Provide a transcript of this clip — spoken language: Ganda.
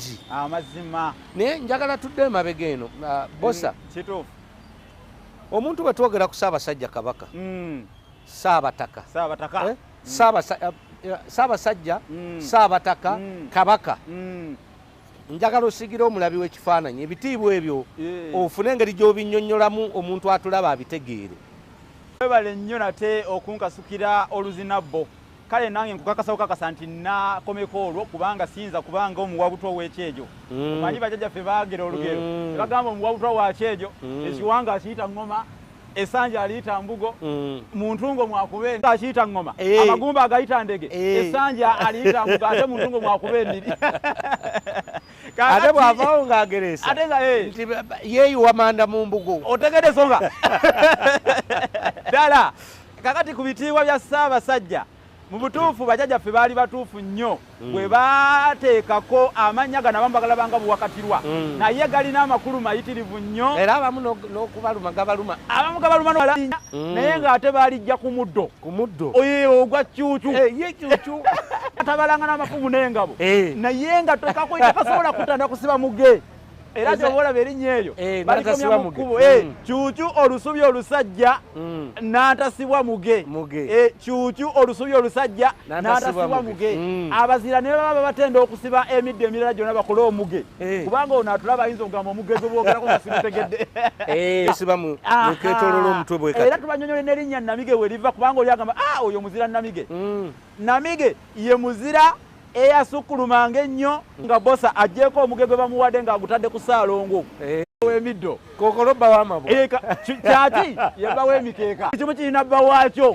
Bingi. Amazima. Naye njagala tudde emabega eno, bosa. Kituufu. Omuntu bwe twogera ku Ssaabasajja Kabaka, Ssaabataka, Saabataka, eh? Ssaabasajja, Ssaabataka, Kabaka, njagala osigira omulabi w'ekifaananyi ebitiibwa ebyo, ofune engeri gy'obinnyonnyolamu omuntu atulaba abitegeere. Webale nnyo nate okunkasukira oluzinabbo. Kale nange nkukakasa okukakasa nti nakomeko olwo, kubanga siyinza kubanga omuwabutwa ow'ekyejo. Omanyi bajjajjaffe baagera olugero, ne bagamba omuwabutwa wa kyejo, ekiwanga akiyita ŋŋoma, essanja aliyita mbugo, mu ntungo mwakuba akiyita ŋŋoma, amagumba agayita ndege, essanja aliyita mbugo, ate mu ntungo mwakuba endiri. Ate bw'avaawo ng'agereesa ate nga nti yeeyiwa manda mu mbugo. Otegedde ensonga ddala. Kakati ku bitiibwa bya Ssaabasajja, mu butuufu bajjajjaffe baali batuufu nnyo bwe baateekako amannya gano. Abamu bagalabanga buwakatirwa, naye galina amakulu mayitirivu nnyo. Era abamu n'okubaluma gabaluma. Abamu gabaluma, naye ng'ate baalijja ku muddo. Ku muddo. Ogwa cuucu. Ye cuucu. Atabalanga n'amafumu n'engabo, naye nga tekasobola kutanda kusiba muge. Era kyoba olaba erinnya eryo balikomya mu kkubo. Cuucu olusubi olusajja n'antasibwa muge. Cuucu olusubi olusajja n'antasibwa muge. Abazira ne baba batenda okusiba emiddo emirala gyonna bakole omuge, kubanga ono atulaba ayinza okugamba omuge gwe bwogerako nga simutegedde. Siba muketololo omutwe bwe. Era tubanyonyole n'erinnya Namige we liva, kubanga oli agamba, "Ah, oyo muzira Namige." Namige ye muzira eyasukkulumanga ennyo nga bosa agyeko omuge gwe bamuwadde ng'agutadde ku ssaalongo w'emiddo. Kokolo bba w'amabwa. Kyaki yebba w'emikeeka, kimu kirina bba waakyo.